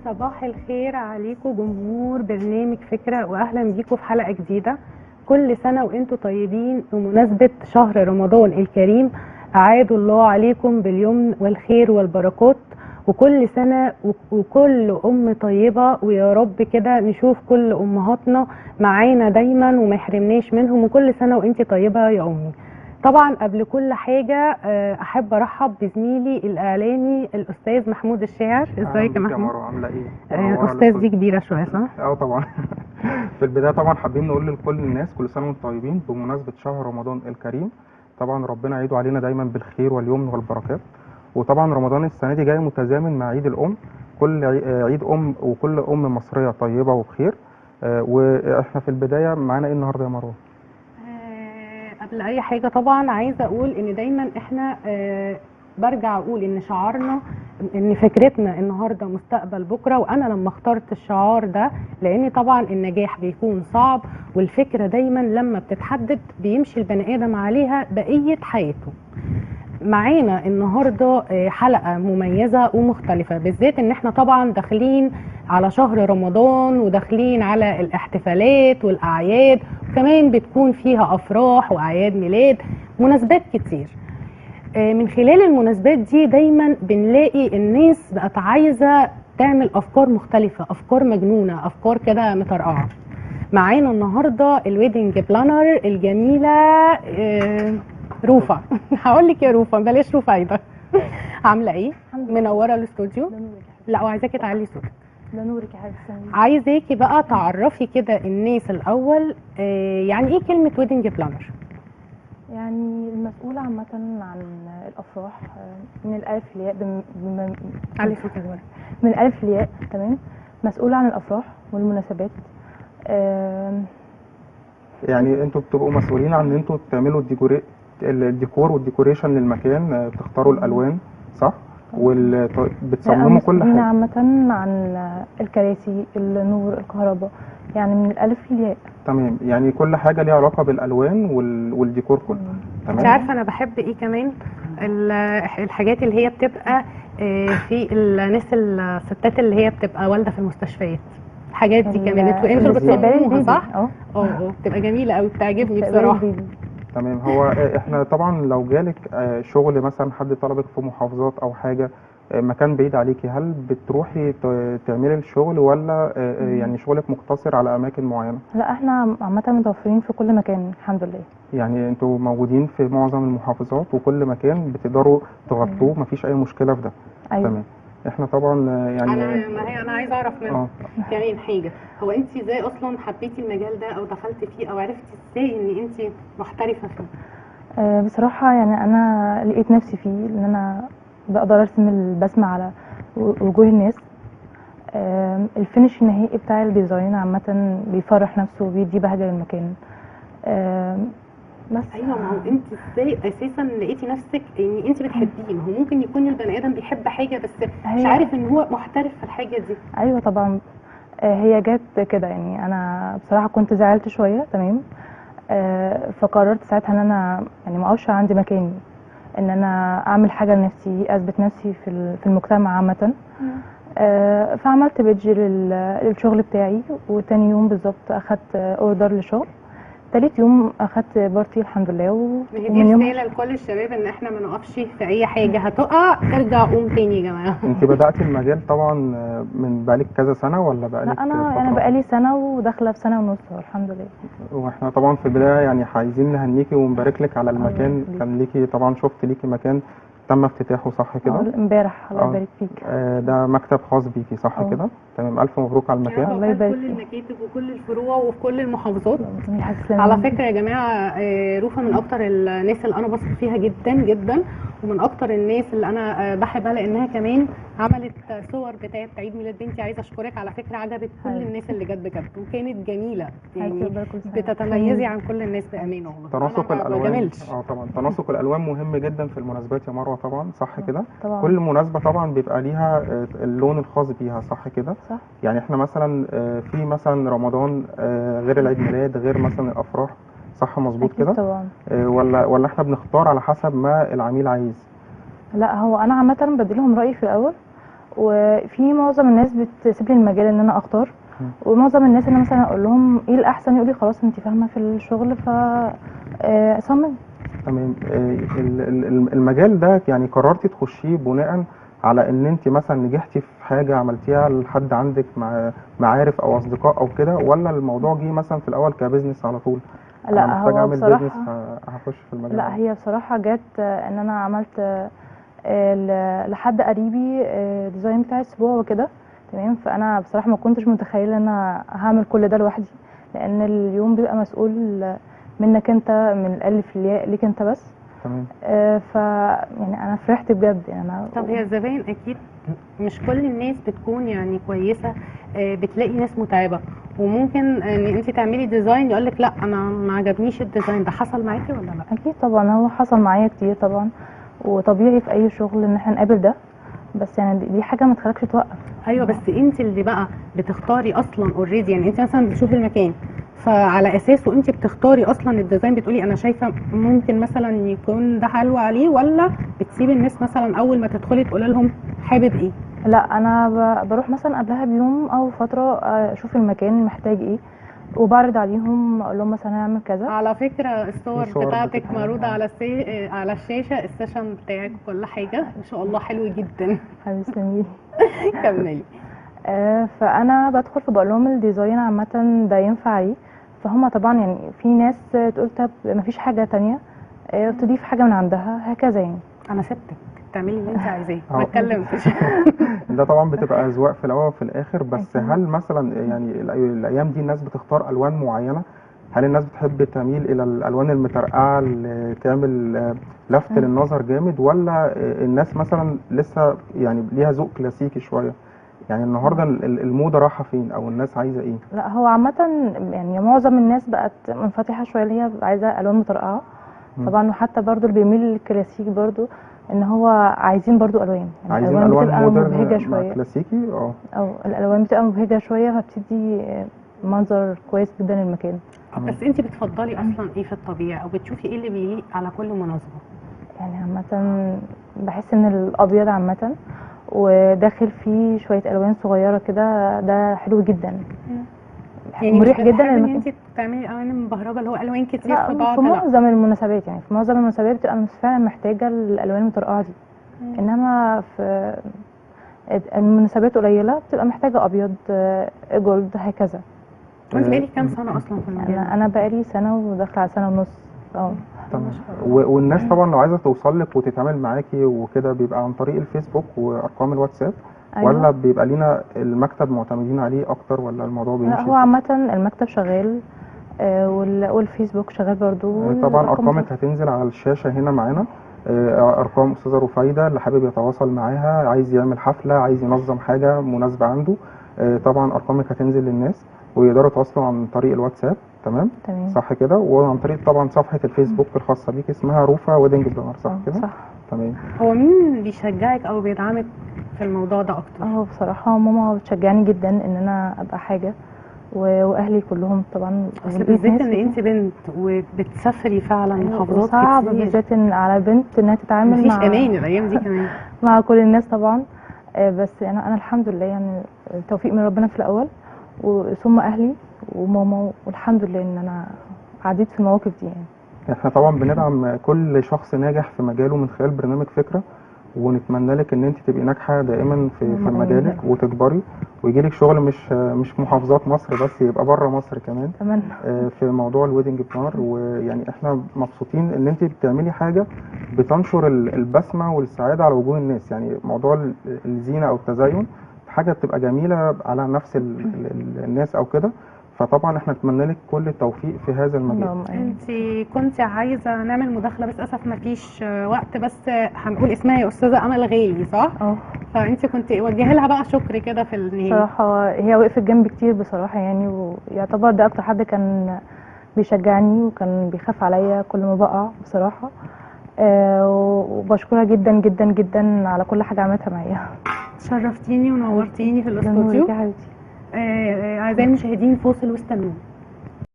صباح الخير عليكم جمهور برنامج فكرة، وأهلا بيكم في حلقة جديدة. كل سنة وانتم طيبين بمناسبة شهر رمضان الكريم، أعاد الله عليكم باليمن والخير والبركات، وكل سنة وكل أم طيبة، ويا رب كده نشوف كل أمهاتنا معانا دايما وما يحرمناش منهم. وكل سنة وانت طيبة يا أمي. طبعا قبل كل حاجة أحب أرحب بزميلي الإعلامي الأستاذ محمود الشاعر. ازيك يا محمود؟ عاملة إيه؟ أستاذ دي كبيرة شوية صح؟ اه طبعا. في البداية طبعا حابين نقول لكل الناس كل سنة وانتم طيبين بمناسبة شهر رمضان الكريم. طبعا ربنا يعيده علينا دايما بالخير واليمن والبركات. وطبعا رمضان السنة دي جاي متزامن مع عيد الأم، كل عيد أم وكل أم مصرية طيبة وبخير. واحنا في البداية معانا إيه النهارده يا مروة؟ قبل اي حاجة طبعا عايزه اقول ان دايما احنا برجع اقول ان شعارنا، ان فكرتنا النهارده مستقبل بكره. وانا لما اخترت الشعار ده لان طبعا النجاح بيكون صعب، والفكرة دايما لما بتتحدد بيمشي البني ادم عليها بقية حياته. معانا النهارده حلقة مميزة ومختلفة، بالذات ان احنا طبعا داخلين على شهر رمضان وداخلين على الاحتفالات والاعياد، وكمان بتكون فيها افراح واعياد ميلاد، مناسبات كتير. من خلال المناسبات دي دايما بنلاقي الناس بقت عايزه تعمل افكار مختلفة، افكار مجنونة، افكار كده مترقعه. معانا النهارده ال wedding planner الجميلة روفا. هقول لك يا روفا، بلاش روفا ايضا. عامله ايه؟ منورة الاستوديو. لا وعايزاكي تعلي صوتك. ده نورك يا حبيبتي. عايزاكي بقى تعرفي كده الناس الاول يعني ايه كلمة wedding planner؟ يعني المسؤولة عامة عن الافراح من الالف للياء. علي صوتك. من الالف للياء، تمام. مسؤولة عن الافراح والمناسبات. يعني انتوا بتبقوا مسؤولين عن ان انتوا تعملوا الديكور وال decoration للمكان، بتختاروا الالوان صح؟ وبتصمموا كل حاجة. عامة عن الكراسي، النور، الكهرباء، يعني من الالف للياء. تمام، يعني كل حاجة ليها علاقة بالالوان والديكور كله. تمام. انت عارفه انا بحب ايه كمان؟ الحاجات اللي هي بتبقى في الناس الستات اللي هي بتبقى والده في المستشفيات، الحاجات دي كمان انتوا بتصمموها صح؟ اه اه بتبقى جميلة قوي، بتعجبني بصراحة. تمام. هو احنا طبعا لو جالك شغل مثلا حد طلبك في محافظات او حاجة مكان بعيد عليكي، هل بتروحي تعملي الشغل ولا يعني شغلك مقتصر على اماكن معينة؟ لا احنا عامة متوفرين في كل مكان الحمد لله. يعني انتوا موجودين في معظم المحافظات وكل مكان بتقدروا تغطوه، مفيش اي مشكلة في ده. ايوه تمام. احنا طبعا يعني انا عايزه اعرف منك كمان حاجة، هو انت ازاي اصلا حبيتي المجال ده او دخلتي فيه او عرفتي ازاي ان انت محترفه فيه؟ بصراحة يعني انا لقيت نفسي فيه، ان انا بقدر ارسم البسمة على وجوه الناس. ال finish النهائي بتاع ال design عامة بيفرح نفسه وبيدي بهجة للمكان. بس ايوه، ما هو انت ازاي اساسا لقيتي نفسك ان انت بتحبيه؟ ما هو ممكن يكون البني ادم بيحب حاجة بس مش عارف ان هو محترف في الحاجة دي. ايوه طبعا، هي جت كده. يعني انا بصراحة كنت زعلت شوية، تمام. فقررت ساعتها ان انا يعني ما اقفش عندي مكاني، ان انا اعمل حاجة لنفسي، اثبت نفسي في المجتمع عامة. فعملت page للشغل بتاعي، وتاني يوم بالظبط اخدت order لشغل، تالت يوم اخدت party الحمد لله. ومن يوم رسالة لكل الشباب ان احنا ما نقفش في اي حاجة، هتقع ارجع قوم تاني يا جماعة. انت بداتي المجال طبعا من بقالك كذا سنة ولا بقالك؟ لا انا بقالي سنة وداخله في سنة ونص الحمد لله. واحنا طبعا في البداية يعني عايزين نهنيكي ونبارك لك على المكان. كان ليكي طبعا، شفت ليكي مكان تم افتتاحه صح كده؟ امبارح. الله يبارك فيك. ده مكتب خاص بيكي صح كده؟ تمام، الف مبروك على المكان. الله يبارك فيك. كل المكاتب وكل الفروع وفي كل المحافظات. على فكرة يا جماعة، روفا من اكتر الناس اللي انا بثق فيها جدا جدا، ومن اكتر الناس اللي انا بحبها، لانها كمان عملت صور بتاعه عيد ميلاد بنتي. عايزه اشكرك على فكرة، عجبت كل الناس اللي جت بجد وكانت جميلة، يعني بتتميزي عن كل الناس بامانه والله. تناسق الالوان. طبعا تناسق الالوان مهم جدا في المناسبات يا مروه طبعا صح كده؟ كل مناسبة طبعا بيبقى ليها اللون الخاص بيها صح كده؟ صح. يعني احنا مثلا في مثلا رمضان غير العيد ميلاد، غير مثلا الافراح صح مظبوط كده؟ طبعا. ولا احنا بنختار على حسب ما العميل عايز؟ لا هو انا عامة بديلهم رايي في الاول، وفي معظم الناس بتسيب لي المجال ان انا اختار، ومعظم الناس انا مثلا اقول لهم ايه الاحسن يقول لي خلاص انت فاهمه في الشغل ف صمم. تمام. المجال ده يعني قررتي تخشيه بناء على ان انت مثلا نجحتي في حاجة عملتيها لحد عندك مع معارف او اصدقاء او كده، ولا الموضوع جه مثلا في الاول ك business على طول؟ لا انا محتاج هو اعمل بصراحة business فهخش في المجال. لا هي بصراحة جت ان انا عملت لحد قريبي design بتاع اسبوع وكده، تمام. فانا بصراحة ما كنتش متخيله ان انا هعمل كل ده لوحدي، لان اليوم بيبقى مسؤول منك انت من الالف للياء، ليك انت بس. تمام. ف يعني انا فرحت بجد يعني انا. طب هي الزباين اكيد مش كل الناس بتكون يعني كويسة، بتلاقي ناس متعبة، وممكن ان انت تعملي design يقول لك لا انا ما عجبنيش ال design ده. حصل معاكي ولا لا؟ اكيد طبعا، هو حصل معايا كتير طبعا، وطبيعي في اي شغل ان احنا نقابل ده، بس يعني دي حاجة ما تخليكش توقف. ايوه، بس انت اللي بقى بتختاري اصلا already، يعني انت مثلا بتشوفي المكان فعلى اساسه انت بتختاري اصلا ال design، بتقولي انا شايفه ممكن مثلا يكون ده حلو عليه، ولا بتسيبي الناس مثلا اول ما تدخلي تقولي لهم حابب ايه؟ لا انا بروح مثلا قبلها بيوم او فترة اشوف المكان محتاج ايه، وبعرض عليهم اقول لهم مثلا هنعمل كذا. على فكرة الصور بتاعتك معروضة على على الشاشة، ال session بتاعك كل حاجة ان شاء الله حلو جدا. حبيبتي تسلمي. كملي. فانا بدخل فبقول لهم ال design عامة ده ينفع ايه، فهم طبعا يعني في ناس تقول طب مفيش حاجة تانية، تضيف حاجة من عندها هكذا يعني. انا سبتك تعملي اللي انت عايزاه، ما اتكلمتش. ده طبعا بتبقى اذواق في الاول وفي الاخر. بس هل مثلا يعني الايام دي الناس بتختار الوان معينة؟ هل الناس بتحب تميل الى الالوان المترقعه اللي تعمل لفت للنظر جامد، ولا الناس مثلا لسه يعني ليها ذوق كلاسيكي شوية؟ يعني النهارده الموضة رايحة فين او الناس عايزه ايه؟ لا هو عامة يعني معظم الناس بقت منفتحة شوية، اللي هي عايزه الوان مترقعه طبعا، وحتى برضو اللي بيميل للكلاسيك برضو ان هو عايزين برضو الوان، يعني عايزين الوان modern مع كلاسيكي. او الالوان بتبقى مبهجه شوية، فبتدي منظر كويس جدا للمكان. بس انت بتفضلي اصلا ايه في الطبيعة، او بتشوفي ايه اللي بيليق على كل مناسبة؟ يعني عامة بحس ان الابيض عامة وداخل فيه شوية الوان صغيرة كده، ده حلو جدا. يعني مريح جدا ان انت تعملي الوان مبهرجه اللي هو الوان كتير في بعض؟ في معظم المناسبات، يعني في معظم المناسبات بتبقى فعلا محتاجه الالوان المترقعه دي. انما في المناسبات قليله بتبقى محتاجه ابيض، gold، هكذا. وانت بقالك كام سنة اصلا في المجال؟ انا بقالي سنة وداخله على سنة ونص. تمام. والناس طبعا لو عايزه توصل لك وتتعامل معاكي وكده بيبقى عن طريق الفيسبوك وارقام الواتساب؟ أيوة. ولا بيبقى لينا المكتب معتمدين عليه اكتر، ولا الموضوع بيمشي؟ لا هو عامة المكتب شغال، والفيسبوك شغال برضو. طبعا ارقامك هتنزل على الشاشة هنا معانا، ارقام استاذه رفايده اللي حابب يتواصل معاها، عايز يعمل حفلة، عايز ينظم حاجة مناسبة عنده، طبعا ارقامك هتنزل للناس ويقدروا يتواصلوا عن طريق الواتساب. تمام؟ تمام، صح كده. وعن طريق طبعا صفحة الفيسبوك الخاصة بيك اسمها روفا wedding planner، صح كده؟ صح. تمام. هو مين بيشجعك او بيدعمك في الموضوع ده اكتر؟ بصراحة ماما بتشجعني جدا ان انا ابقى حاجة، واهلي كلهم طبعا. اصل بالذات ان انت بنت وبتسافري فعلا محافظات صعب كتير، بالذات ان على بنت انها تتعامل مفيش امان الايام دي كمان مع كل الناس طبعا. بس انا الحمد لله يعني التوفيق من ربنا في الاول، وثم اهلي وماما، والحمد لله ان انا عديت في المواقف دي. يعني احنا طبعا بندعم كل شخص ناجح في مجاله من خلال برنامج فكرة، ونتمنى لك ان انت تبقي ناجحة دائما في مجالك وتكبري ويجي لك شغل مش محافظات مصر بس، يبقى بره مصر كمان. اتمنى في موضوع ال wedding planner. ويعني احنا مبسوطين ان انت بتعملي حاجة بتنشر البسمة والسعادة على وجوه الناس. يعني موضوع الزينة او التزين حاجة بتبقى جميلة على نفس الناس او كده، فطبعا احنا نتمنى لك كل التوفيق في هذا المجال. انت كنت عايزه نعمل مداخله بس للاسف ما فيش وقت، بس هنقول اسمها يا استاذه امل غالي، صح؟ فانت كنت وجهي لها بقى شكر كده في النهاية. بصراحة هي وقفت جنبي كتير بصراحة يعني، ويعتبر ده اكتر حد كان بيشجعني وكان بيخاف عليا كل ما بقع بصراحة. وبشكرها جدا جدا جدا على كل حاجة عملتها معايا. شرفتيني ونورتيني في الاستوديو. يا حبيبتي. أعزائي المشاهدين، فاصل واستنونا.